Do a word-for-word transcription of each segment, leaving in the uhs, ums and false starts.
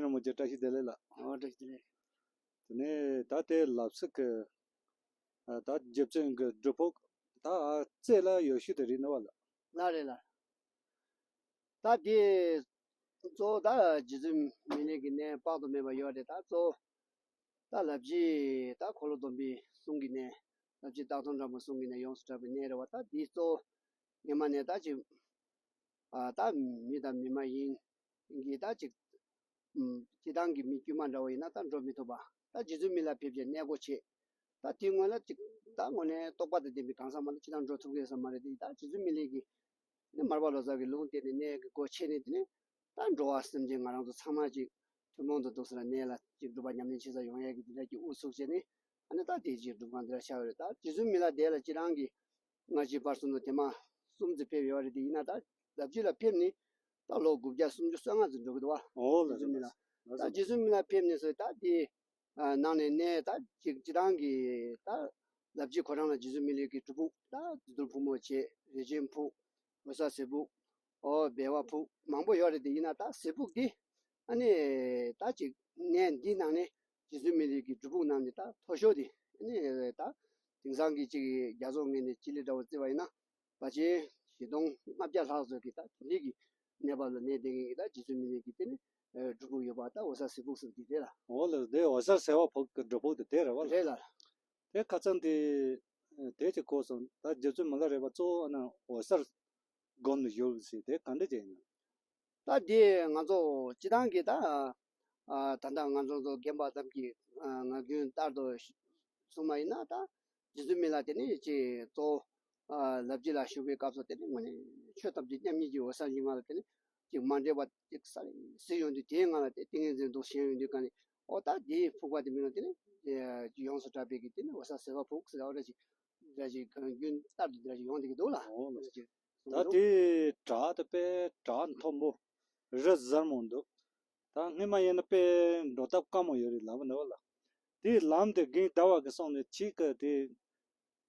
རིན་པོ་ཆེ་བཀྲ་ཤིས་བདེ་ལེགས་ལགས། ཨོ་བཀྲ་ཤིས་བདེ་ལེགས། དེ་ནས་ད་ལྟའི་ལབ་ཚིག་གི་ཨ་ད་རྗེ་བཙུན་གྱི་སྒྲུབ་ཕུག་ད་ཨ་རྩེ་ལ་ཡོད་ཤུལ་དེ་རེད་ནི་བ་ལ། ལགས་རེད་ལགས། ད་དེ་གཙོ་བོ་ད་རྗེ་བཙུན་མི་ལའི་གི་གནས་དཔག་ཏུ་མེད་པ་ཡོད་རེད། ད་གཙོ་བོ་ད་ལབ་རྗེ་ད་འཁོར་ལོ་སྡོམ་པའི་གསུང་གི་གནས། ལབ་རྗེ་སྟག་གདོང་འགྲམ་པའི་གསུང་གི་གནས་ཡོངས་སུ་གྲགས་པའི་གནས་རེད་བ། ད་དེ་གཙོ་བོ་སྔོན་མ་ནས་ད་ཅིག་ཨ་ད་མི་དང་མི་མ་ཡིན་གྱི་ད་ཅིག་ཨུམ་སྤྱི་བཏང་གི་མི་དཀྱུས་མ་འདྲ་བོ་ཡིན་ན་ད་འགྲོ་མི་ཐུབ་པ། ད་རྗེ་བཙུན་མི་ལ་ཕེབས་རྗེས་གནས་སྒོ་ཕྱེ། ད་དེའི་སྔོན་ལ་ཅིག་ད་དངོས་གནས་རྟོགས་པ་དང་ལྡན་པའི་གང་ཟག་མ་གཏོགས་སྤྱི་བཏང་འགྲོ་ཐུབ་ཀྱི་ཡོད་ས་མ་རེད་དེ། ད་རྗེ་བཙུན་མི་ལའི་གི་ནི་མར་པ་ལོ་ཙཱ་གི་ལུང་བསྟན་ནས་གནས་ཀྱི་སྒོ་ཕྱེ་ནས་དེ་ནས་ད་འགྲོ་བ་སེམས་ཅན་ང་རང་ཚོ་ཚང་མ་ཅིག་ཐུན་མོང་དུ་འདུག་ས་ལ་གནས་ལ་ཅིག་སྒྲུབ་པ་ཉམས་ལེན་བྱེད་ས་ཡོང་ཡས་ཀྱི་དེ་འདྲ་ཅིག་དབུ་ཚུགས་བྱས་ནས་ཨ་ནི་ད་དེ་ཅིག་སྒྲུབ་ཁང་དེ་འདྲ་ཆགས་ཡོད་རེད། ད་རྗེ་བཙུན་མི་ལ་དེ་ལ་སྤྱི་བཏང་གི་སྔ་ཕྱི་བར་གསུམ་དུ་དེ་མ་གསུམ་ཙམ་ཕེབས་ཡོད་རེད། དེ་ཡིན་ན་ད་ལབ་རྗེ་ལ་ཕེབས་ནི་ད་ལོ་དགུ་བརྒྱ་སུམ་ཅུ་སོ་ལྔ་ཙམ་འགྲོ་གི་འདུག་བ། འོ་ལགས་རྗེ་བཙུན་མི་ལ། ལགས་སོ། ད་རྗེ་བཙུན་མི་ལ་ཕེབས་ནས་སོ་ད་དེ་ཨ་ནང་ནས་གནས་ད་ཅིག་སྤྱི་བཏང་གི་ད་ལབ་རྗེ་ཁོ་རང་ལ་རྗེ་བཙུན་མི་ལའི་གི་སྒྲུབ་ཕུག་ད་བདུད་འདུལ་ཕུག་མོ་བྱས། རས་ཆེན་ཕུག་འོད་གསལ་ཟེར་ཕུག་འོ་སྦལ་བ་ཕུག་མང་པོ་ཡོད་རེད། དེ་ཡིན་ན་ད་ཟེར་ཕུག་འདི་ཨ་ནི་ད་ཅིག་གནས་འདི་ནང་ནས་རྗེ་བཙུན་མི་ལའི་གི་སྒྲུབ་ཕུག་ནང་ནས་ད་མཐོ་ཤོས་དེ་ཨ་ནི་ད་དེང་སང་གི་ཅིག་རྒྱ་མཚོ་ངོས་ནས་སྤྱི་ལེ་འདྲ་བོ་བརྩིས་པ་ཡིན་ན་བ་ཅན་བཞི་སྟོང་ལྔ་བརྒྱ་ལྷག་ཙམ་གྱི་ད་དེ་འདྲའི་གི་གནས་བབ་ལ་གནས་བསྡད་མཁན་གྱི་ད་རྗེ་བཙུན་མི་ལའི་གི་དེ་ནི་སྒྲུབ་ཕུག་ཡོད་པ་ད་འོད་གསལ་ཟེར་ཕུག་ཟེར་གྱི་དེ་ལ། འོ་ལགས། དེ་འོད་གསལ་ཟེར་བ་ཕུག་གི་སྒྲུབ་ཕུག་དེ་དེ་རེད་བ་ལགས། རེད་ལགས། དེ་ཁ་སང་དེ་དེ་ཅིག་གོ་སོང་། ད་རྗེ་བཙུན་མི་ལ་རས་པ་གཙོ་བོ་ཨ་ནི་འོད་གསལ་སྒོམ་ནས་བཞུགས་ཟེར་དེ་ག་འདྲ་ཅིག་ཡིན་ན། ད་དེ་ང་ཚོ་སྤྱི་བཏང་གི་ད་ཨ་ད་ལྟ་ང་ཚོ་ཚོ་རྒན་པ་ཙམ་གྱི་ཨ་ངག་རྒྱུན་ལྟར་དུ་གསུངས་པ་ཡིན་ན་ད་རྗེ་བཙུན་མི་ལ་དེ་ནི་ཅིག་གཙོ་བོ་ཨ་ལབ་རྗེ་ལ་བཞུགས་པའི་སྐབས་སུ་དེ་ནི་དངོས་གནས་ཆོས་ཐམས་ཅད་མཉམ་ཉིད་ཀྱི་འོད་གསལ་ཞིག་ང་ལ་དེ་ནི་ཅིག་མ་འདྲེས་པ་ཅིག་ས་ལེ་ཟིན་ཡོང་དུས་དེའི་ངང་ལ་དེ་ཏིང་ངེ་འཛིན་འདུག་ཞེན་ཡོང་དུས་ག་ནི་ཨོ་ད་དེའི་ཕུག་པ་དེ་མིན་ན་དེ་ནི་ཡོངས་སུ་གྲགས་པའི་གི་དེ་ནི་འོད་གསལ་ཟེར་བ་ཕུག་ཟེར་བ་འདྲ་ཞིག་འདྲ་ཞིག་རྒྱུན་ལྟར་དུ་འདྲ་ཞིག་ཡོང་བསྡད་ཀྱི་འདུག་ལ། འོ་ལགས། ད་དེའི་བྲག་དེ་དཔེ་བྲག་མཐོན་པོ་རི་གཟར་མོ་འདུག་ད་སྔོན་མ་ཡིན་ན་དཔེ་འགྲོ་སྟབས་དཀའ་མོ་ཡོད་རེད་ལབ་ནི་བ་ལ། དེའི་ལམ་དེ་རྒན་ཟླ་བ་གིས་སོང་ནས་ཕྱིས་ཀ་དེ་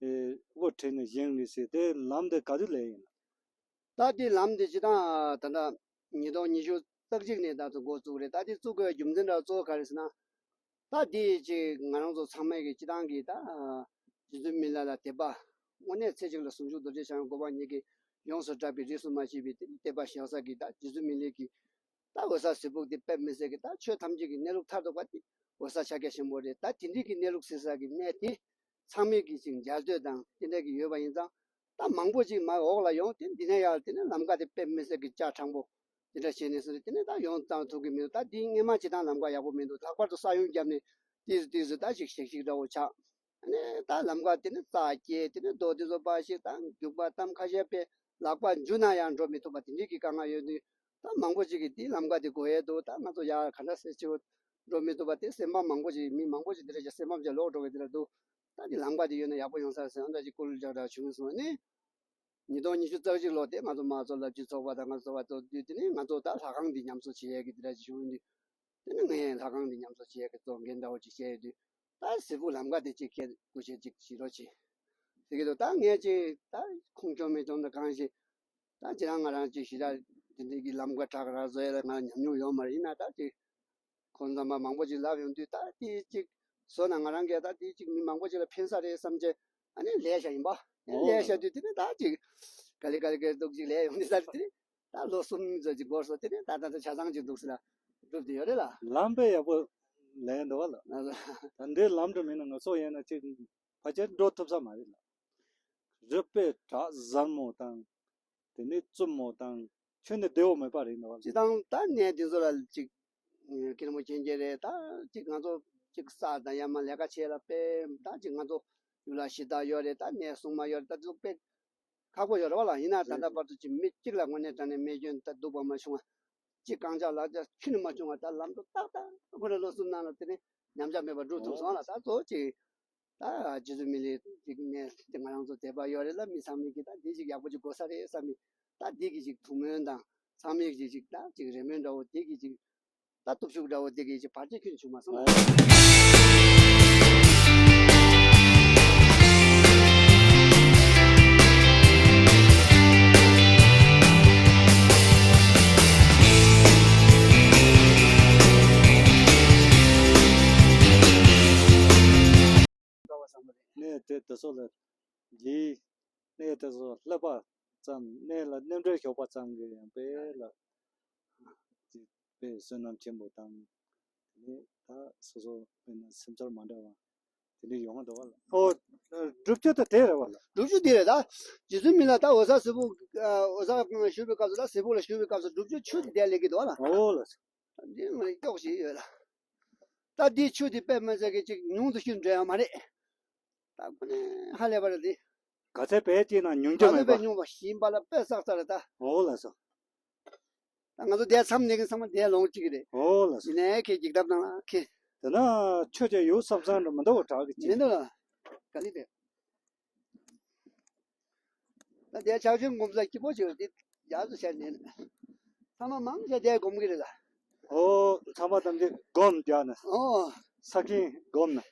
དབུ་ཁྲིད་ནས་བཞེངས་ནས་ཟེར། དེ་ལམ་དེ་ག་དུས་ལས་ཡིན་ན། ད་དེ་ལམ་དེ་སྤྱི་བཏང་ད་ལྟ་ཉིས་སྟོང་ཉི་ཤུ་རྩ་གཅིག་ནས་ད་ཚོ་འགོ་བཙུགས་རེད། ད་དེ་བཙུགས་དགོས་རྒྱུ་མཚན་འདྲ་གཙོ་བོ་ག་རེ་ཟེར་ན། ད་དེ་ཅིག་ང་རང་ཚོ་ཚང་མས་ཀྱི་སྤྱི་བཏང་གི་ད་རྗེ་བཙུན་མི་ལ་ལ་དད་པ་དངོས་གནས་ཚེ་གཅིག་ལ་ཟུང་འཇུག་རྡོ་རྗེ་འཆང་གི་གོ་འཕང་ཉིད་ཀྱི་ཡོངས་སུ་གྲགས་པའི་རིས་སུ་མ་ཆད་པའི་དེ་དད་པ་བཞག་ས་གི་ད་རྗེ་བཙུན་མི་ལའི་གི་ད་འོད་གསལ་ཟེར་ཕུག་དེ་དཔེ་མི་སྲིད་ཀྱི་ད་ཆོས་ཐམས་ཅད་ཀྱི་གནས་ལུགས་མཐར་ཐུག་པ་དེ་འོད་གསལ་ཕྱག་རྒྱ་ཆེན་པོ་རེད། ད་དེ་འདྲའི་གི་གནས་ལུགས་ཟེར་ས་གི་གནས་དེ་ཚང་མས་ཀྱི་ཅིག་མཇལ་འདོད་དང་དེ་འདྲ་གི་ཡོད་པ་ཡིན་ཙང་། ད་མང་པོ་ཅིག་མར་འོག་ལ་ཡོང་དེ་འདི་ནས་ཡར་དེ་ནས་ལམ་ཀ་དེ་དཔེ་མི་སྲིད་ཀྱི་ལྕགས་དྲང་པོ་དེ་འདྲ་བྱས་ནས་སོང་དེ་ནས་ད་ཡོང་ཙང་ཐུག་གི་མི་འདུག་ད་འདི་སྔོན་མ་ཅི་ལྟར་ལམ་ཀ་ཡག་པོ་མི་འདུག་ལྷག་པར་དུ་ས་ཡོམ་བརྒྱབ་ནས་དེ་ཟུ་དེ་ཟུ་ད་ཅིག་ཞིག་ཞིག་འདྲ་བོ་ཆགས། ཨ་ནི་ད་ལམ་ཀ་དེ་ནི་རྩ་སྐྱེས་དེ་ནི་རྡོ་དེ་ཚོ་འབའ་ཞིག་དང་རྒྱུག་པ་དང་ཁ་ཤས་པས་ལག་པ་འཇུ་ན་ཡང་འགྲོ་མི་ཐུབ་པ་དེ་འདྲའི་གི་དཀའ་ངལ་ཡོད་དུས། ད་མང་པོ་ཅིག་གིས་དེའི་ལམ་ཀ་དེ་དགོས་ཡས་འདུག་ད་ང་ཚོ་ཡར་ག་འདྲ་སེ་ཕྱི་འགྲོ་མི་ཐུབ་པ་དེ་སེམས་པ་མང་པོ་ཅིག་མི་མང་པོ་ཅིག་དེ་འདྲ་ཅིག་སེམས་པ་ཅིག་ལོག་འགྲོ་བའི་དེ་འདྲ་འདུག་ད་དེ་ལམ་ཀ་དེ་ཡོད་ན་ཡག་པོ་ཡོང་ས་རེད་ཟེར་ཨ་འདྲ་ཅིག་ཀུ་ལུ་ལྕགས་འདྲ་བྱུང་སོང་ནས། ཉིས་སྟོང་ཉི་ཤུ་རྩ་གཅིག་ལོ་དེ་ང་ཚོ་མ་གཙོ་ལབ་རྒྱུ་ཚོགས་པ་དང་ང་ཚོ་བ་ཚོ་དུས་དེ་ནས་ང་ཚོ་ད་ལྷ་ཁང་འདི་ཉམས་གསོ་བྱེད་ཡས་ཀྱི་དེ་འདྲ་ཅིག་བྱུང་ཡོང་དུས། དེ་ནས་ངས་ལྷ་ཁང་འདི་ཉམས་གསོ་བྱེད་ཡས་ཀྱི་གཙོ་འགན་འདྲ་བོ་ཅིག་བྱས་ཡོད་དུས། ད་ཟེར་ཕུག་ལམ་ཀ་དེ་ཅིག་ཁྱེད་སྐུ་མཁྱེན་ཅིག་བྱེད་རོགས་གྱིས། ཟེར་གྱི་འདུག་ད་ངས་ཅིག་ད་ཁུངས་སྐྱོན་མི་སྐྱོན་ད་གང་ཞིག་ད་ཁྱེད་རང་ང་རང་ཅིག་ཞེ་དྲག་དེ་འདྲའི་གི་ལམ་ཀ་དྲག་ར་བཟོ་ཡ་ལ་ང་ཉམས་མྱོང་ཡོད་མ་རེད། ཡིན་ན་ད་ཅིག་ཁོང་ཚང་མ་མང་པོ་ཅིག་ལབ་ཡོང་དུས་ད་དེ་ཅིག་བཟོ་ན་ང་རང་གིས་ད་དེ་ཅིག་མི་མང་པོ་ཅིག་ལ་ཕན་ས་རེད་བསམ་བྱས་ཨ་ནི་ལས་བཞག་ཡིན་པ། ཨ་ནི་ལས་བཞག་དུས་དེ་ནས་ད་ཅིག་ག་ལེ་ག་ལེ་ག་ལེ་འདུག་ཅིག་ལས་ཡོང་དུས་ད་དེ་ནས། ད་ལོ་གསུམ་ཙམ་ཅིག་འགོར་སོང་། དེ་ནས་ད་ད་ད་ཆ་ཚང་ཅིག་འདུག་ཟེར་ལ་སྒྲུབ་བསྡད་ཡོད་རེད་ལ། ལམ་དཔེ་ཡག་པོ་ལས་འདུག་བ་ལ། ད་འདི་ལམ་དུ་མིན་ན་ང་ཚོ་ཡིན་ན་ཅིག་ཕལ་ཆེར་འགྲོ་ཐུབ་ས་མ་རེད་ལ། རི་དཔེ་བྲག་གཟར་མོ་དང་། དེ་ནས་རྩུབ་མོ་དང་ཁྱོན་ནས་བདེ་བོ་མེད་པ་རེད་འདུག་བ་ལ། སྤྱི་བཏང་ད་གནས་འདི་ཚོ་ལ་ཅིག་ཀིར་མོ་ཁྱེད་ཀྱི་རེད། ད་ཅིག་ང་ཚོ་ཅིག་ས་དང་ཡ་མ་ལས་ཀ་བྱས་ལ་དཔེ་ད་ཅིག་ང་ཚོ་ཡུལ་ལ་གཞི་བདག་ཡོད་རེད། ད་གནས་སྲུང་མ་ཡོད་རེད། ད་ཅིག་དཔེ་ཁག་པོ་ཡོད་རེད་བ་ལ། ཡིན་ན་ད་ལྟ་བར་དུ་ཅིག་མི་གཅིག་ལ་དངོས་གནས་དྲང་གནས་རྨས་སྐྱོན་ད་སྡུག་པ་མ་བྱུང་བ། ཅིག་རྐང་ལྕགས་ལག་ལྕགས་ཁྱོན་ནས་མ་བྱུང་བ། ད་ལམ་དུ་ཏག་ཏག་ཁོ་རང་ལོ་གསུམ་ནང་ལ་དེ་ནས་ཉམས་ཆག་མེད་པར་འགྲོ་ཐུབ་སོང་ལ། ད་གཙོ་བོ་ཅིག་ད་རྗེ་བཙུན་མི་ལའི་ཅིག་ནས་ང་རང་ཚོ་དད་པ་ཡོད་རེད་ལ། མི་ཚང་མས་ཀྱི་ད་འདི་ཅིག་ཡག་པོ་ཅིག་དགོས་ས་རེད་བསམ་མི་ད་འདི་གི་ཅིག་ཐུགས་སྨོན་དང་ཚང་མས་ཀྱི་ཅིག་ད་ཅིག་རེ་སྨོན་འདྲ་བོ་འདི་གི་ཅིག་ད་སྟོབས་ཤུགས་འདྲ་བོ་དེ་གིས་ཅིག་བར་ཆད་ཁྱོན་བྱུང་མ་སོང་ལ། གཙོ་ལ་འདིའི་གནས་དེ་ཚོ་བསླབ་པ་ཙམ། གནས་ལ་རྣམ་འགྲེལ་ཞོག་པ་ཙམ་གྱིས་ཡང་དཔེ་ལ་དཔེ་བསོད་ནམས་ཆེན་པོ་དང་། དེ་ནས་ད་སོ་སོ་དཔེར་ན་སེམས་ཚོར་མ་འདྲ་བ་དེ་འདྲ་ཡོང་གི་འདུག་བ་ལ། ཨོ། སྒྲུབ་རྒྱུ་དེ་དེ་རེད་བ་ལ། སྒྲུབ་རྒྱུ་དེ་རེད་ད། རྗེ་བཙུན་མི་ལ་ད་འོད་གསལ་གཟིགས་ཕུག་ཨ། འོད་གསལ་ཞུ་བའི་སྐབས་སུ་ད་གཟིགས་ཕུག་ལ་ཞུ་བའི་སྐབས་སུ་སྒྲུབ་རྒྱུ་ཆུ་དེ་དེ་ལེགས་ཀྱི་འདུག་བ་ལ། ཨོ་ལ། འདི་ང་སྐྱོགས་ཤིག་ཡོད་ལ། ད་འདི་ཆུ་འདི་དཔེ་མི་སྲིད་ཀྱི་ཅིག་ཉུང་དུ་ཤུལ་འགྲོ་ཡ་མ་རེད། ད་ཁོ་ནས་ཧ་ལས་པ་རེད་འདི། ག་ཚད་བས་ཅིག་ན་ཉུང་རྒྱུ་ག་ཚོད་མེད་པ། དཔེ་ཉུང་བ་ཞིམ་པ་ལ་དཔེ་བསགས་ཚར་རེད་ད། ཨོ་ལ་སོ། ད་ང་ཚོ་འདིར་མཚམས་ནས་ཀྱི་ཚང་མ་འདིར་ལོངས་གཅིག་རེད། ཨོ་ལ་སོ། ཡིན་ནའི་ཁྱེད་འགྱིག་ཐབ་ནང་ལ་ཁྱེད། དེ་ན་ཆོས་ཅན་ཡོད་བསམ་བསམ་འགྲོ་མི་འདུག་གྲག་གི་ཅི། མི་འདུག་ལ། ག་ནི་དེ། ད་དེ་ཕྱག་ཆེན་སྒོམ་ས་སྐྱིད་པོ་ཅིག་རེད་དེ། ཡག་ཏུ་བྱས་ནས། ཚང་མ་མང་ཆེ་དེ་སྒོམ་གི་རེད་ལ། ཨོ། ཚང་མ་ཐམས་ཅད་སྒོམ་རྒྱག་ནས། ཨོ། ས་ཁྱིམ་སྒོམ་ནས།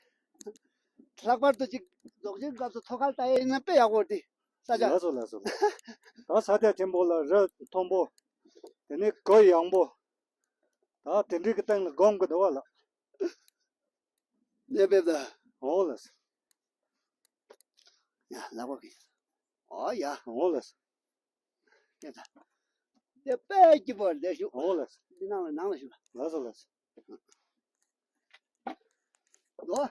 ལྷག་པར་དུ་ཅིག་རྫོགས་ཆེན་སྐབས་སུ་ཐོག་ཁར་ལྟ་ཡས་ཡིན་ན་དཔེ་ཡག་པོ་རེད་དེ། ས་ཆ། ལགས་སོ་ལགས་སོ། ད་ས་ཆ་ཆེན་པོ་ལ་རི་མཐོན་པོ། དེ་ནས་གུ་ཡངས་པོ། ད་དེ་འདྲའི་གི་སྟེང་ལ་སྒོམ་གི་འདུག་བ་ལ། ངས་ཕེབས་ད། འོ་ལགས་སོ། ཡ་ལགས་པ་གི། ཨོ་ཡ། འོ་ལགས་སོ། ཡ་ད། དེ་དཔེ་སྐྱིད་པོ་རེད་ཞུ། འོ་ལགས་སོ། འདི་ནང་ལ་ནང་ལ་ཞུ། ལགས་སོ་ལགས་སོ། ལོ།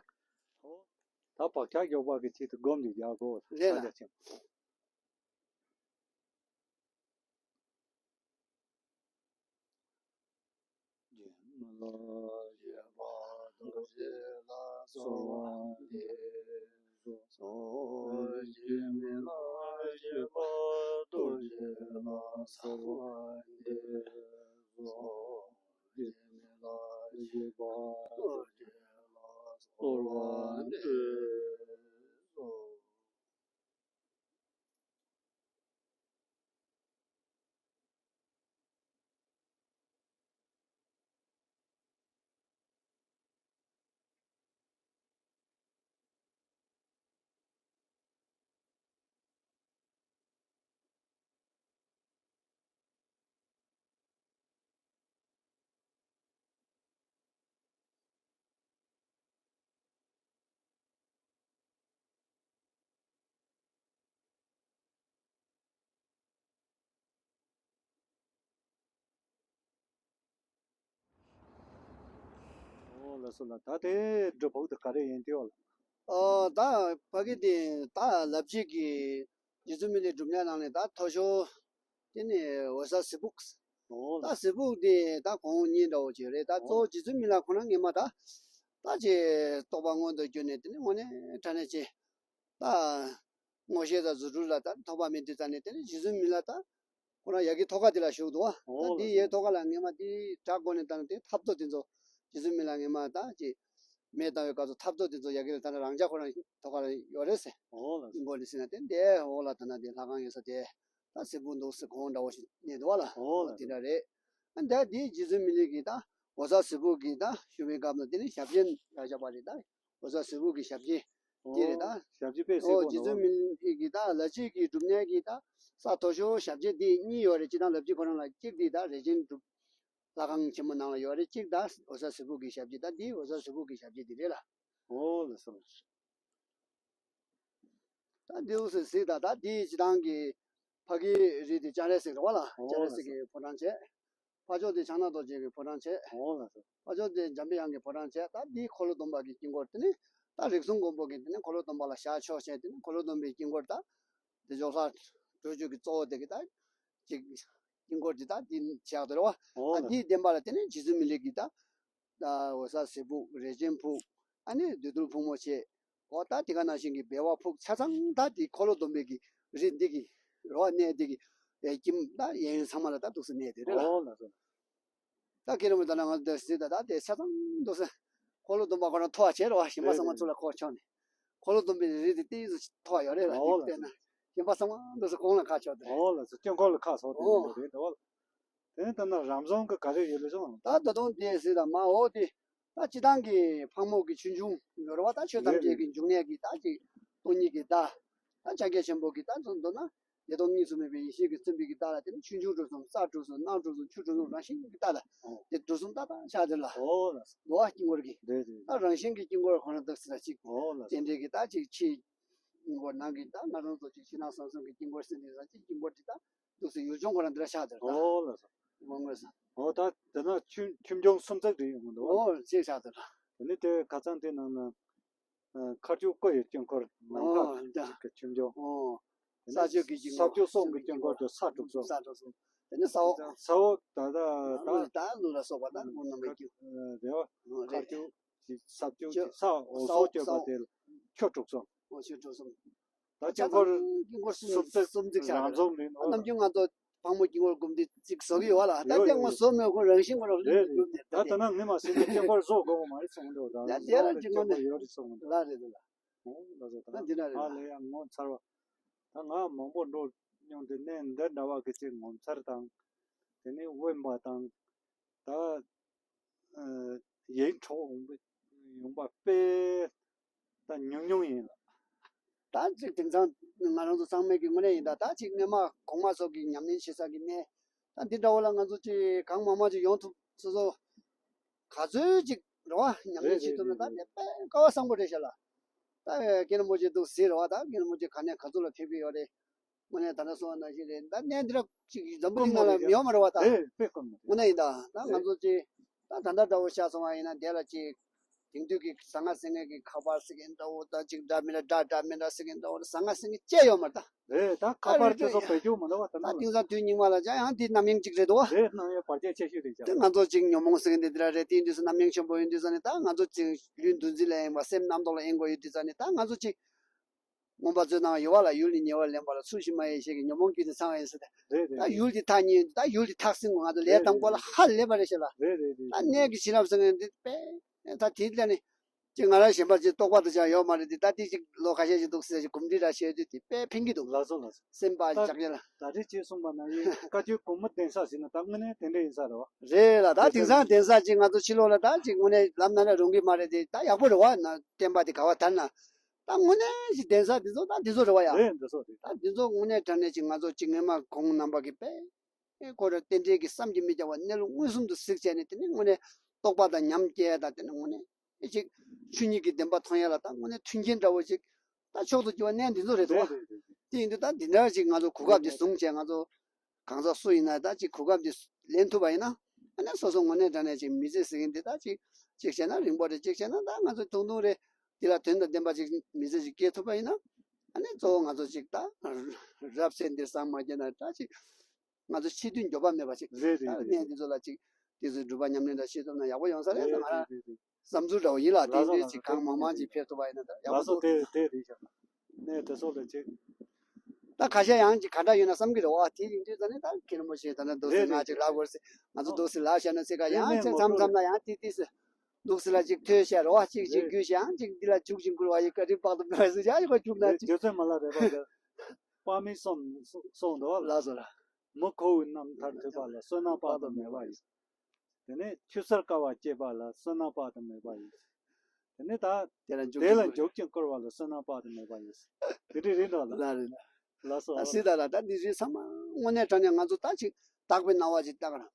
ད་བག་ཆགས་མགྱོགས་པ་གི་ཆེད་དུ་སྒོམ་འདི་རྒྱག་དགོས། རེད་ལ། ས་ཆ་ཆེན་པོ། རྗེས་མ་ལ་གཞན་པ་རྡོ་རྗེ་ལ་གསོལ་བ་འདེབས་སོ། རྗེས་མ་ལ་གཞན་པ་རྡོ་རྗེ་ལ་གསོལ་བ་འདེབས་སོ། རྗེས་མ་ལ་གཞན་པ་རྡོ་རྗེ་ལ་གསོལ་བ་འདེབས་སོ། ཨོ་ལགས་སོ་ལགས། ད་དེ་སྒྲུབ་ཕུག་དེ་ག་རེ་ཡིན་དེ་ཡོད་ལགས། ཨོ་ད་ཕ་གི་དེ་ད་ལབ་རྗེས་ཀྱི་རྗེ་བཙུན་མི་ལའི་སྒྲུབ་གནས་ནང་ནས་ད་མཐོ་ཤོས་དེ་ནི་འོད་གསལ་གཟིགས་ཕུག་ཨོ་ད་གཟིགས་ཕུག་དེ་ད་གོང་གཉིས་འདྲ་བོ་ཅིག་རེད། ད་གཙོ་བོ་རྗེ་བཙུན་མི་ལ་ཁོ་རང་སྔོན་མ་ད་ད་ཅེ་རྟོགས་པ་མངོན་དུ་གྱུར་ནས་དེ་ནི་དངོས་གནས་དྲང་གནས་ཅེ་ད་མངོན་ཤེས་དང་རྫུ་འཕྲུལ་ལ་ད་ཐོགས་པ་མེད་དུས་ཙ་ནས་དེ་ནི་རྗེ་བཙུན་མི་ལ་ད་ཁོ་རང་ཡ་གི་ཐོག་ཁ་དེ་ལ་བཞུགས་འདུག་བ། ད་འོ་འདི་ཡའི་ཐོག་ཁ་ལ་སྔོན་མ་དེ་བྲག་སྒོ་ནས་བཏང་དེ་ཐབ་ཚོ་དེ་ཚོ་རྗེ་བཙུན་མི་ལ་སྔོན་མ་ད་ཅེ་མེ་བཏང་བའི་སྐབས་སུ་ཐབ་ཚོ་དེ་ཚོ་ཡ་གི་ལ་ད་ནི་རང་ཅག་ཁོ་རང་ཐོག་ཁ་ལ་ཡོད་རེད་ཟེར། འོ་ལགས་སོ། སྔོན་ནས་ཟེར་ན་དེ་འདས་འོག་ལ་ད་ན་དེ་ལྷ་ཁང་ཡོད་ས་དེ་ད་གཟིགས་ཕུག་འདུག་ཟེར་གོང་འདྲ་བོ་ཞིག་གནས་འདུག་བ་ལ། འོ་ལགས་སོ། དེ་འདྲ་རེད། ཨ་འདས་དེ་རྗེ་བཙུན་མི་ལ་གི་ད་འོད་གསལ་གཟིགས་ཕུག་གི་ད་བཞུགས་པའི་སྐབས་ལ་དེ་ནི་ཞབས་རྗེས་ཡ་བཞག་པ་རེད་ད། འོད་གསལ་གཟིགས་ཕུག་གི་ཞབས་རྗེས་འདི་རེད་ད། ཨོ། ཞབས་རྗེས་དཔེ་སྲིད་ཨོ་པོ་རྗེ་འདུག་བཙུན་མི་ལ་གི་ད་ལ་རྗེ་གི་སྒྲུབ་གནས་ཀྱི་ད་ས་མཐོ་ཤོས་ཞབས་རྗེས་འདི་གཉིས་ཡོད་རེད། གཅིག་དང་ལ་རྗེ་ཁོ་རང་ལ་གཅིག་འདི་ད་རས་ཆེན་སྒྲུབ་ལྷ་ཁང་ཆེན་མོ་ནང་ལ་ཡོད་རེད། གཅིག་ད་འོད་གསལ་གཟིགས་ཕུག་གི་ཞབས་རྗེས་འདི་རེད་ལ། ཨོ་ལགས་སོ། ད་འདི་འོད་གསལ་གཟིགས་ད་ད་འདི་སྤྱི་བཏང་གི་ཕ་གི་རི་དེ་སྤྱན་རས་གཟིགས་རེད་བ་ལ། ཨོ་སྤྱན་རས་གཟིགས་ཀྱི་ཕོ་བྲང་བྱས། ཕ་ཕྱོགས་དེ་ཕྱག་ན་རྡོ་རྗེ་གི་ཕོ་བྲང་བྱས། འོ་ལགས་སོ། ཕ་ཕྱོགས་དེ་འཇམ་པའི་དབྱངས་ཀྱི་ཕོ་བྲང་བྱས། ད་འདི་འཁོར་ལོ་སྡོམ་པ་གི་དཀྱིལ་འཁོར་དེ་ནི་ད་རིགས་གསུམ་མགོན་པོ་གི་དེ་ནི་འཁོར་ལོ་སྡོམ་པ་ལ་ཞལ་ཕྱོགས་བྱས། དེ་ནི་འཁོར་ལོ་སྡོམ་པའི་དཀྱིལ་འཁོར་ད་དེ་འཇོག་ལྷ་སྤྲུལ་སྐུ་གི་གཙོ་བོ་དེ་གི་ད་ཅིག་དཀྱིལ་འཁོར་དེ་ད་འདི་བྱས་དེ་རེད་བ། འོ་ད་ལགས་འདིའི་བདེན་པ་ལ་དེ་ནི་རྗེ་བཙུན་མི་ལ་གི་ད་ད་འོད་གསལ་གཟིགས་ཕུག་རས་ཆེན་ཕུག་ཨ་ནི་བདུད་འདུལ་ཕུག་མོ་བྱས། འོ་ད་དེ་ག་ནང་བཞིན་གྱི་བེ་བ་ཕུག་ཆ་ཚང་ད་དེ་འཁོར་ལོ་སྡོམ་པའི་གི་རི་འདི་གི་རོ་གནས་འདི་གི་ཨེ་ཁྱིམ་ད་གཡས་གཡོན་ཚང་མ་ལ་ད་འདུག་སེ་གནས་དེ་རེད་ལ། ཨོ་ལགས་སོ། ད་ཁྱེད་རང་མོ་ད་ན་ང་འདི་སྲིད་ད་ད་དེ་ཆ་ཚང་འདུག་སེ་འཁོར་ལོ་སྡོམ་པ་ཁོ་རང་མཐོ་བ་བྱས་རོ་བ། ཞིང་པ་ཚང་མ་ཚུར་ལ་ཁོ་ཆོག་ནས་འཁོར་ལོ་སྡོམ་པའི་རི་དེ་ཏིག་ཙམ་མཐོ་བ་ཡོད་རེད་ལ། ཨོ་ཡིན་ལགས་བལྟས་ན་ཞིང་པ་ཚང་མ་འདུག་སེ་གོང་ལ་ཁ་ཕྱོགས་ཏེ། ཨོ་ལགས་སོ། དཀྱིལ་འཁོར་ལ་ཁ་ཕྱོགས་ཏེ་ཨོ་ཡོད་རེད་དོ། དེ་ལྟ་ན་རང་བྱུང་གི་ག་རེ་ཡོད་ལེ་སོང་། ད་ད་དུང་དེ་སྲིད་ད་མ་འོ་དེ་ད་སྤྱི་བཏང་གི་ཕག་མོ་གི་ཆོས་འབྱུང་ཡོད་རེད་བ། ད་ཆོས་ཐམས་ཅད་ཀྱི་འབྱུང་གནས་ཀྱི་ད་ཅིག་སྟོང་ཉིད་ཀྱི་བརྡ། ད་ཕྱག་རྒྱ་ཆེན་པོ་གི་ད་ཚོ་མདོར་ན་བདེ་སྟོང་གཉིས་སུ་མེད་པའི་ཡེ་ཤེས་ཀྱིས་མཚོན་པའི་གི་བརྡ་ལ་དེ་ནི་ཆོས་འབྱུང་གྲུབ་གསུམ་རྩ་གྲུབ་གསུམ་སྣང་གྲུབ་གསུམ་ཆོས་གྲུབ་གསུམ་རང་བཞིན་གྱི་བརྡ་ལ་ཨོ་དེ་གྲུབ་གསུམ་ཏག་ཏག་ཆགས་དེ་ལ་ཨོ་ལགས་སོ། འདུག་བ། དཀྱིལ་འཁོར་གྱི་རེད་རེད། ད་རང་བཞིན་གྱི་དཀྱིལ་འཁོར་ཁོ་ན་ད་སྲིད་ད་ཅིག་ཨོ་ལགས་སོ། དེ་འདྲའི་གི་ད་ཅིག་ཕྱི་ དཀྱིལ་འཁོར་ནང་གི་ད་ང་རང་ཚོ་ཅིག་ཕྱི་ནང་གསང་གསུམ་གྱི་དཀྱིལ་འཁོར་ཟེར་འདི་ཟེར་ཅིག་དཀྱིལ་འཁོར་འདི་ད་འདུག་སེ་ཡུལ་ལྗོངས་ཁོ་རང་འདི་ལ་ཆགས་དེར་ད། ཨོ་ལགས་སོ། མ་དངོས་སོ། ཨོ་ད་དེ་ན་ཁྱོན་ཁྱོན་ཆུང་གསུམ་ཚེག་འདྲ་ཡོང་གི་འདུག་བ། ཨོ་ཅིག་ཆགས་དེར། དེ་ནི་དེ་ཁ་ཚང་དེ་ནང་ན། ཨ། མཁར་ཆུ་ཀོ་ཡི་དཀྱིལ་འཁོར་ནམ་ཨོ་མཁའ་ད། གཅིག་གི་ཆུ་མཇོ། ཨོ། དེ་ནས་ས་ཆུ་གི་ས་ཆུ་སོགས་ཀྱི་དཀྱིལ་འཁོར་དུ་ས་དྲུག་སོགས། ས་དྲུག་སོགས། དེ་ནས་ས་འོག་ས་འོག་ད་ད་ད། ད་ལུ་ལ་སོགས་པ་ད་ལུ་རྣམ་པའི་རྒྱུ། རེད་བ། ཨོ་མཁར་རེད། ཆུ་གཅིག་ས་ཆུ་ཆུ་གཅིག་ས་འོག་ས་འོག་སོགས་ས་བརྗོད་པ་འོག་དེ་ལ་ཆུ་དྲུག་སོགས། ཨོ་ཆུ་དྲུག་སོགས། ད་དཀྱིལ་འཁོར་དཀྱིལ་འཁོར་གསུམ་གསུམ་ཚེག་གསུམ་ཚེག་ཆགས་རང་རེད། རྫོང་རེད། ཨ་ནམ་རྒྱུན་ང་ཚོ་ཕག་མོ་དཀྱིལ་འཁོར་སྒོམ་དུས་ཅིག་བཟོ་གི་ཡོད་བ་ལ། ད་ཡོད་ལྟད་མོ་ཡོད་བཟོ་མེད་ཁོ་རང་བཞིན་ཁོ་རང་རེད་རེད། ད་ད་ད་ད་ནི་མ་ཟིན་ན་དཀྱིལ་འཁོར་བཟོ་དགོས་མ་རེད་གསུངས་འདུག་ད་ད་དེ་རང་གཅིག་མ་ནི་ཡོད་རེད་གསུངས་འདུག་ལ་རེད་འདུག་ལ། ཨོ་ལ་ཟོ་ད་ད་འདི་འདྲ་རེད་ཨ་ལ། ལ་ཡང་ངོ་མཚར་བ། ད་ང་མང་པོ་འགྲོ་མྱོང་དུས་གནས་འདི་འདྲ་བ་གི་ཅིག་ངོ་མཚར་དང་། དེ་ནས་དབེན་པ་དང་། ད་ཨ་ཡིག་འཕྲོག་ཡོང་པ་ཡོང་པ་དཔེ་ད་ཉུང་ཉུང་ཡིན་ལ། ད་ཅིག་དེང་སང་ང་རང་ཚོ་ཚང་མས་ཀྱི་དངོས་གནས་ཡིན་ད། ད་ཅིག་སྔས་མ་གོང་མ་སོགས་ཀྱི་ཉམས་ལེན་བྱེད་ས་གི་གནས་ད་འདི་འདྲ་བོ་ལ་ང་ཚོ་ཅིག་གང་མང་མང་ཅིག་ཡོང་ཐུབ་སོ་སོ་ག་ཚོད་ཅིག་རེད་བ། ཉམས་ལེན་བྱེད་ཐུབ་ན་ད་དེ་དཔེ་དཀའ་བ་བཟང་པོ་རེད་ཤག་ལ། ད་རྒན་རིན་པོ་ཆེ་འདུག་ཟེར་རེད་བ། ད་རྒན་རིན་པོ་ཆེ་ག་ནས་ག་ཚོད་ལ་ཕེབས་ཀྱི་ཡོད་རེད། དངོས་གནས་ད་ལྟ་སོང་བ་ནང་བཞིན་རེད། ད་གནས་འདི་ར་ཅིག་འཛམ་བུ་གླིང་ནང་ལ་མི་ཡོང་མ་རེད་བ་ད། དངོས་གནས་ཡིན་ད། ད་ང་ཚོ་ཅིག་ད་ད་ལྟ་འདྲ་བོ་ཤར་སོང་བ་ཡིན་ན་དེ་ལ་ཅིག་དེང་དུས་ཀྱི་ཟ་ང་ཟིང་ངེ་གི་ཁ་པར་ཟེར་མཁན་འདྲ་བོ་ད་ཅིག་འདྲ་མི་འདྲ་འདྲ་འདྲ་མི་འདྲ་ཟེར་མཁན་འདྲ་བོ་ད་ཟ་ང་ཟིང་ངེ་བཅས་ཡོད་མ་རེད་ད། རེད་ད། ཁ་པར་དེ་ཚོ་བེད་སྤྱོད་མ་འདྲ་བ་ད་ད་ནང་དེང་སང་དུས་སྙིགས་མ་ལ་ཅང་ཡང་དེ་རྣམ་གཡེང་གཅིག་རེད་དོ། རེད། རྣམ་གཡེང་བར་ཆད་ཆེ་ཤོས་རེད་ཅང་། དེ་ང་ཚོ་ཅིག་ཉོན་མོངས་ཟེར་མཁན་དེ་འདི་ར་རེད། དེ་དུས་སུ་རྣམ་གཡེང་ཆེན་པོ་ཡོད་དུས་ཙ་ནས་ད་ང་ཚོ་ཅིག་ལུས་འདུ་འཛི་ལ་གཡེང་བ་སེམས་རྣམ་རྟོག་ལ་གཡེང་དགོས་ཡོད་དུས་ཙ་ནས་ད་ང་ཚོ་ཅིག་མངོན་པ་མཛོད་གནང་བ་ཡོད་བ་ལ། ཡུལ་ནི་ཉེ་བར་ལེན་པ་ལ། ཚུལ་བཞིན་མ་ཡིན་ཞེས་ཀྱི་ཉོན་མོངས་རྒྱུ་དེ་ཚང་བ་ཡིན་ཟེར་ཏེ། རེད་རེད། ད་ཡུལ་དེ་ཐག་ཉེ་ད་ཡུལ་དེ་ཐག་སྲིང་དགོས། ང་ཚོ་ལས་དང་པོ་ལ་ཧ་ལས་པ་རེད་ཤག་ལ། རེད་རེད་རེད། ད་གནས་ཀྱི་བྱིན་རླབས་ཟེར་མཁན་འདི་དཔེ་ད་དེ་ལ་ནི་ཅིག་ང་རང་གཞན་པ་ཅིག་རྟོགས་པ་དེ་ཅང་ཡོད་མ་རེད་དེ། ད་དེ་ཅིག་ལོ་ཁ་ཤས་ཤིག་འདུག་ཟེར་ཅིག་གོམས་འདྲིས་ར་བྱས་དུས་དེ་དཔེ་ཕན་གྱི་འདུག་ལགས་སོ་ལགས་སོ། སེམས་པ་ད་རྒྱག་ཡ་ལ། ད་རེས་ཅེས་གསུངས་པ་ནང་བཞིན་བཀའ་བརྒྱུད་གོང་མ་གདན་ས་ཟེར་ན་ད་དངོས་གནས་དེ་འདྲ་ཡིན་ས་རེད་བ། རེད་ལ། ད་དེང་སང་གདན་ས་ཅིག་ང་ཚོ་ཕྱི་ལོགས་ལ་ད་ཅིག་དངོས་གནས་ལབ་ན་ར་རུང་གི་མ་རེད་དེ། ད་ཡག་པོ་རེད་བ། ན་བསྟན་པ་དེ་ག་བ་དར་ན། ད་དངོས་གནས་ཞིག་གདན་ས་འདི་ཚོ་ད་འདི་ཚོ་རེད་བ་ཡ། རེད། འདི་ཚོ་རེད། ད་འདི་ཚོ་དངོས་གནས་དྲང་གནས་ཅིག་ང་ཚོ་ཅིག་སྔོན་མ་གོང་རྣམ་པ་གི་དཔེ་ཁོ་ར་རྟེན་འབྲེལ་གྱི་བསམ་གྱིས་མི་ཁྱབ་པ་གནས་ལུགས་མངོན་སུམ་དུ་གཟིགས་བྱས་ནས། དེ་ནས་དངོས་གནས་རྟོགས་པ་དང་ཉམས་སྐྱེ་ཡ་དང་། དེ་ནས་དངོས་གནས་ཅིག་ཆོས་ཉིད་ཀྱི་བདེན་པ་མཐོང་ཡ་ལ་ད་དངོས་གནས་མཐུན་རྐྱེན་འདྲ་བོ་ཅིག་ད་མཆོག་ཏུ་གྱུར་པ་གནས་འདི་ཚོ་རེད་འདུག་བ། རེད་རེད་རེད། དེ་ཡིན་དུས་ད་འདི་འདྲ་ཅིག་ང་ཚོ་གོ་སྐབས་འདི་བཟུང་བྱས། ང་ཚོ་གང་ཟག་སུ་ཡིན་ན་ད་ཅིག་གོ་སྐབས་འདི་ལེན་ཐུབ་པ་ཡིན་ན། ཨ་ནི་སོ་སོ་དངོས་གནས་དྲང་གནས་ཅིག་མི་ཚེ་ཟེར་མཁན་འདི་ད་ཅིག་ཅིག་བྱས་ན་རིང་པོ་རེད། ཅིག་བྱས་ན་ད་ང་ཚོ་ཐུང་ཐུང་རེད། འདི་ལ་དོན་དང་ལྡན་པ་ཅིག་མི་ཚེ་ཅིག་སྐྱེལ་ཐུབ་པ་ཡིན་ན། ཨ་ནི་གཙོ་བོ་ང་ཚོ་ཅིག་ད་རབ་གསལ་འདིར་བསམ་མ་སྐྱེས་ན་ད་ཅིག་ང་ཚོ་ཕྱི་དོན་འགྱོད་པ་མེད་པ་ཅིག་རེད་རེད་ད་རེད། གནས་འདི་ཚོ་ལ་ཅིག་དེ་ཚོའི་སྒྲུབ་པ་ཉམས་ལེན་འདྲ་བྱེད་ཐུབ་ན་ཡག་པོ་ཡོང་ས་རེད། རེད་ང་རང་རེད་རེད་རེད། བསམ་ཚུལ་འདྲ་བོ་ཡིན་ལ། ལགས་དེ་སོ་འདྲའི་ལགས་ཅིག་སོ། གང་མང་མང་ཅིག་ཕེབས་ཐུབ་པ་ཡིན་ན་ད་ཡག་པོ་ལགས་སོ། འདུག་དེ་དེ་རེད་ཤག་གནས་དེ་སོགས་ལ་ཅིག་ད་ཁ་ཤས་ཡང་ཅིག་ག་འདྲ་ཡོད་ན་བསམ་གྱི་རེད་བ། དེ་ཡིན་དུས་ད་ནི་ད་མཁན་རིན་པོ་ཆེ་ད་ནི་འདུག་སེ་རེད་ང་རེད་ཅིག་རེད། ལབ་དགོས་སེ་ང་ཚོ་འདུག་སེ་ལབ་བཞག་ན་ཚེ་ག་ཡང་ཅིག་མཚམས་མཚམས་ལ་ཡང་ཏིག་ཏིག་སེ་འདུག་སེ་ལ་ཅིག་ཐོས་བཤད་རེད་བ། ཅིག་ཅིག་རེད། རྒྱུས་བཤད་ཡང་ཅིག་འདི་ལ་འཇུག་ཅིང་བསྐུལ་བ་ཡི་བཀའ་དྲིན་དཔག་ཏུ་མེད་པ་ཟེར་ཡང་ཅིག་ཁོ་འཇུག་ན་རེད། ཅིག་རྗེ་བཙུན་མ་ལ་རས་པ་ལ་དཔག་མེད་གསུངས་གསུངས་འདུག་བ། ལགས་སོ་ལགས། མི་ཁོ་བོའི་རྣམ་ཐར་ཐོས་པ་ལ་བསོད་ནམས་དཔག་ཏུ་མེད་པ་ཡོད། དེ་ནས་ཆུད་ཟོས་དཀའ་བ་སྤྱད་པ་ལ་བསོད་ནམས་དཔག་ཏུ་མེད་པ་ཡོད། དེ་ནས་ད་དེ་ལ་འཇུག་དེ་ལ་ཅིང་འཇུག་ཅིང་བསྐུལ་བ་ལ་བསོད་ནམས་དཔག་ཏུ་མེད་པ་ཡོད། དེ་འདྲ་རེད་འདུག་ལ། ལ་རེད་ལ། ལགས་སོ། ད་སྲིད་ད་ལ་ད་འདི་རེད་ཚང་མ་དངོས་གནས་དྲང་གནས་ང་ཚོ་ད་ཅིག་བདག་པོའི་སྣང་བ་ཅིག་བལྟ་ག་རང་།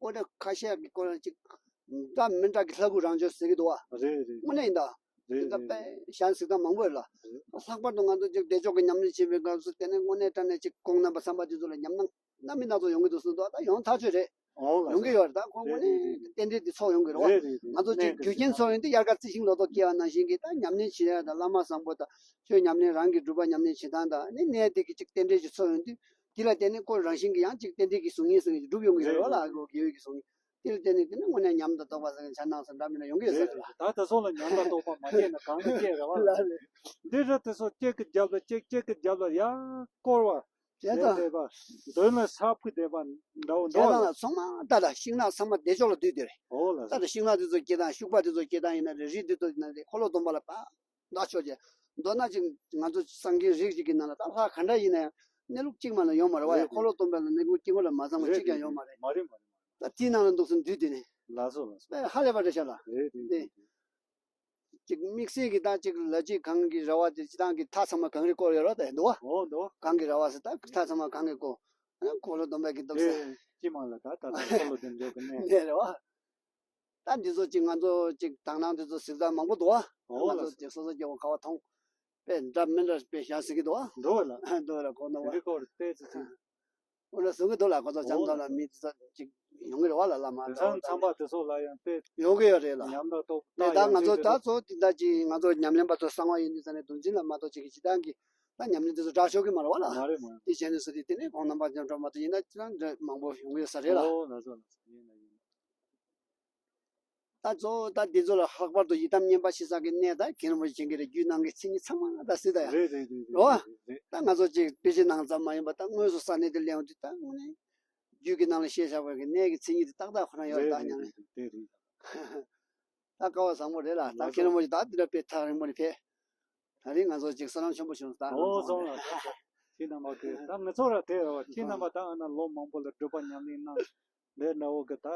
ཨོ་ད་ཁ་ཤས་ཀྱི་སྐོར་ལ་ཅིག་འདྲ་མི་འདྲ་གི་ལྷ་སྐུ་རང་བྱོན་ཟེར་གི་འདུག་བ། རེད་རེད། དངོས་གནས་ཡིན་ད། རེད་འདི་ད་རེད། དཔེ་གཞན་གཟིགས་སྟངས་མང་པོ་ཡོད་ལ། རེད། ལྷག་པར་དུ་ང་ཚོ་ཅིག་བདེ་མཆོག་གི་ཉམས་ལེན་བྱེད་པའི་སྐབས་སུ་དེ་ནས་དངོས་གནས་དྲང་གནས་ཅིག་ཁོང་རྣམ་པ་ཚངས་པ་འདི་ཚོ་ལ་ཉམས་སྣང་སྣ་མིན་སྣ་ཚོགས་ཡོང་གི་འདུག་ཟེར་འདུག་ད་ཡོང་ཐག་ཆོད་རེད། ཨོ་ལགས་སོ། ཡོང་གི་ཡོད་རེད། ད་ཁོང་དངོས་གནས་རྟེན་འབྲེལ་འདི་ཚོགས་ཡོང་གི་རེད་བ། རེད་རེད་རེད། ང་ཚོ་ཅིག་རྒྱུ་རྐྱེན་ཚོགས་ཡོང་དུས་དབྱར་ཁ་རྩི་ཤིང་ལོ་ཏོག་སྐྱེ་བ་ནང་བཞིན་གྱི་ད་ཉམས་ལེན་བྱེད་ཡ་དང་བླ་མ་བཟང་པོ་དང་ཆོས་ཉམས་ལེན་རང་གི་སྒྲུབ་པ་ཉམས་ལེན་བྱེད་སྟངས་དང་ནི་གནས་དེ་གི་ཅིག་རྟེན་འབྲེལ་ཅིག་ཚོགས་ཡོང་དུས་དེ་ལ་བརྟེན་ནས་ཁོ་རང་བཞིན་གྱི་ཡང་ཅིག་རྟེན་འབྲེལ་གྱི་གཟུགས་བརྙན་ཟེར་གྱི་གྲུབ་ཡོང་གི་ཡོད་རེད་བ་ལ། ཨ་ཁོ་དགེ་བའི་གི་གཟུགས་བརྙན་དེ་ལ་བརྟེན་ནས་དེ་ནི་དངོས་གནས་ཉམས་དང་རྟོགས་པ་ཟེར་མཁན་འཆར་སྣང་ཟེར་འདྲ་མིན་ན་ཡོང་གི་ཡོད་ས་རེད། རེད་ད་དེ་ཚོ་ལ་ཉམས་དང་རྟོགས་པ་མ་སྐྱེས་ན་གང་ལ་སྐྱེས་རེད་བ། ལ་རེད། འདི་ར་དེ་ཚོ་གཅིག་གི་རྒྱབ་ལ་གཅིག་གཅིག་གི་རྒྱབ་ལ་ཡང་བསྐོར་བ། བྱས་ཙང་། བསྡད་པ། མདུན་ལ་ས་ཕུད་བསྡད་པ་འདྲ་བོ་འདུག་བྱས་ཙང་ལ་ཚང་མ་ད་ལ་ཤིང་ནགས་ཚང་མ་བདེ་མཆོག་ལ་འདུས་དེ་རེད། ཨོ་ལགས་ད་སོ། ལྟ་ཤིང་ནགས་དེ་ཚོ་སྐྱེ་སྟངས་ཤུག་པ་དེ་ཚོ་སྐྱེ་སྟངས་ཡིན་ན་རེད། རི་འདི་ཚོ་ཡིན་ན་རེད། འཁོར་ལོ་སྡོམ་པ་ལ་ཕར་མདོ་ཕྱོགས་ཀྱི་མདོར་ན་ཅིག་ང་ཚོ་སངས་རྒྱས་རིགས་ཅིག་གི་ནང་ལ་ད་ལྷ་ག་འདྲ་ཡིན་ན་ཡང་གནས་ལུགས་གཅིག་མ་ལ་ཡོང་མ་རེད་བ། ཡ་རེད་འཁོར་ལོ་སྡོམ་པ་ལ་གནས་ལུགས་དཀྱིལ་འཁོར་ལ་མ་ཚང་བ་རེད་གཅིག་ཀྱང་རེད་ཡོང་མ་རེད། མ་རེད་མ་རེད་མ་རེད། ད་དེའི་ནང་ལ་འདུག་སེ་འདུས་དེ་ནི། ལགས་སོ་ལགས་སོ། དཔེ་ཧ་ལས་པ་རེད་ཤག་ལ། རེད་རེད་དེ། རེད་རེད། ཅིག་དམིགས་བསལ་གྱི་ད་ཅིག་ལ་ཅིག་གང་གི་ར་བ་དེ་སྤྱི་བཏང་གི་མཐའ་ཚང་མ་གངས་རིས་བསྐོར་ཡོད་ར་དེ་འདུག་བ། འོ་འདུག་བ། གངས་ཀྱི་ར་བ་ཟེར་ད་མཐའ་ཚང་མ་གངས་ཀྱིས་བསྐོར། ཨ་ནི་འཁོར་ལོ་སྡོམ་པ་གི་འདུག་ཟེར། དེ་སྤྱི་དམངས་ལ་ད་ད་ལྟ་འཁོར་ལོ་སྡོམ་འཇོག་གི་གནས། གནས་རེད་བ། ད་འདི་ཚོ་ཅིག་ང་ཚོ་ཅིག་དག་སྣང་འདི་ཚོ་གཟིགས་སྟངས་མང་པོ་འདུག་བ། འོ་ང་ལགས་ཚོ་སོ། ཅིག་སོ་སོ་སྐྱེ་བོ་ག་བ་མཐོང་། དཔེ་འདྲ་མི་འདྲ་དཔེ་བཞག་ཟེར་གི་འདུག་ཨ། འགྲོ་བ་ལ། འགྲོ་བ་ལ་གོ་ན་བ། འདི་སྐོར་བལྟས་ཚེ་ཚེ། འོ་ན་གསུང་གི་འདུག་ལ། ཁོ་ཚོ་འོ་ལྕམ་ཚང་ལ་མི་ཚོ་ཅིག་ཡོང་གི་རེད་བ་ལ། བླ་མ་དེང་སང་ཚང་པ་དེ་ཚོ་ལ་ཡང་དཔེ་ཡོང་གི་ཡོད་རེད་ལ། ཉམས་ལ་རྟོགས་ནས་ད་ང་ཚོ་ད་ཚོ་དེ་འདྲ་ཅིག་ང་ཚོ་ཉམས་ལེན་པ་ཚོ་གསང་བ་ཡིན་དུས་ཙ་ནས་དུམ་ཚིག་ལ་མ་གཏོགས་ཅིག་གི་སྤྱི་བཏང་གི་ད་ཉམས་ལེན་དེ་ཚོ་དྲག་ཤོས་ཀྱི་མ་རེད་བ་ལ། མ་རེད་མ་རེད། དེ་བྱས་ནས་སུ་དེ་དེ་ནས་ཁོང་རྣམ་པ་འཇམ་འགྲོ་མ་གཏོགས་ཡིན་ན་ཅི་རང་འདྲ་མང་པོ་ཡོང་གི་ཡོད་ས་རེད་ལ། ཨོ་ལགས་སོ་ལགས་སོ། ཡིན་ན་ཡིན། ད་གཙོ་བོ་ད་འདི་ཚོ་ལ་ལྷག་པར་དུ་ཡི་དམ་བསྙེན་པ་ཕྱི་ས་གི་གནས་དང་མཁན་རིན་པོ་ཆེ་མཁྱེན་གྱི་རེད། རྒྱུད་ནང་གི་མཚན་ཉིད་ཚང་མ་ད་སྲིད་ད་ཡ། རེད་རེད་རེད། རེད་བ། རེད་རེད། ད་ང་ཚོ་ཅིག་དཔེ་ཆའི་ནང་ཙམ་མ་ཡིན་པ་ད་དངོས་སུ་ས་གནས་དེ་སླེབས་ཡོང་དུས་ད་དངོས་གནས་རྒྱུད་ཀྱི་ནང་ལ་བཤད་བཞག་པའི་གི་གནས་ཀྱི་མཚན་ཉིད་དེ་ཏག་ཏག་ཁོ་ན་ཡོད་རེད། ད་རེད་མཉམ་རེད་རེད་རེད། ད་སྐལ་བ་བཟང་པོ་རེད་ལ། ད་ལགས་མཁན་རིན་པོ་ཆེ་ད་འདི་འདྲ་དཔེ་ཐག་རིང་པོ་ནས་ཕེབས། ད་རིང་ང་ཚོ་ཅིག་བསོད་ནམས་ཆེན་པོ་བྱུང་སོང་། ད་ཨོ་སོང་ལ། ད་ཁྱེད་རྣམ་པ་གི་ད་ང་ཚོ་ར་དེ་ར་བ། ཁྱེད་རྣམ་པ་ད་ཨ་ན་ལོ་མང་པོ་ལ་སྒྲུབ་པ་ཉམས་ལེན་གནང་། ལས་འདྲ་བོ་གི་ད་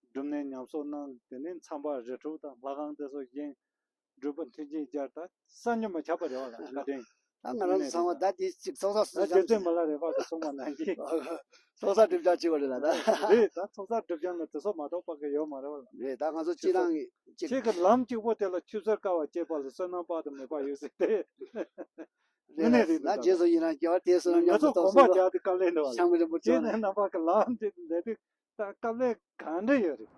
སྒྲུབ་གནས་ཉམས་གསོ་གནང་། དེ་ནས་མཚམས་པ་རི་ཁྲོད་དང་ལྷ་ཁང་དེ་ཚོ་བཞེངས། སྒྲུབ་པ་མཐུན་རྐྱེན་སྦྱར། ད་བསམ་རྒྱུ་མ་ཁྱབ་པ་རེད་བ་ལ། བཀའ་དྲིན། ད་ང་རང་ཚོ་ཚང་མ་ད་དེ་ཅིག་ཚོགས་བསགས་ད་སུ་རྒྱལ་བཙུན་མ་ལ་རས་པ་གི་གསུངས་པ་ནང་བཞིན་ཚོགས་བསགས་སྒྲིབ་སྦྱང་བྱེད་པ་རེད་ལ་ད། རེད། ད་ཚོགས་བསགས་སྒྲིབ་སྦྱང་ལ་དེ་ཚོ་མ་གཏོགས་པ་གི་ཡོད་མ་རེད་བ་ལ། རེད། ད་ང་ཚོ་སྤྱི་བཏང་གི་ཅིག་ཁྱེད་ཀྱི་ལམ་གཅིག་པོ་དེ་ལ་ཆུད་ཟོས་དཀའ་བ་སྤྱད་པ་ལ་བསོད་ནམས་དཔག་ཏུ་མེད་པ་ཡོད་ཟེར་ཏེ། དངོས་གནས་རེད་ད། རྗེས་སུ་ཡི་རང་རྒྱལ་བ་དེ་བསོད་ནམས་ང་ཉམས་ཚོ་སུ་གོམ་པ་རྒྱག་དུས་དཀའ་ལས་འདྲ་བ་ལ། བྱང་མི་རིན་པོ་ཁྱེད་ཚོ་ནས་རྣམ་པ་གི་ལམ་དེ་ལས་དུས་ད་དཀའ་ལས་ག་འདྲ་ཡོད་རེད།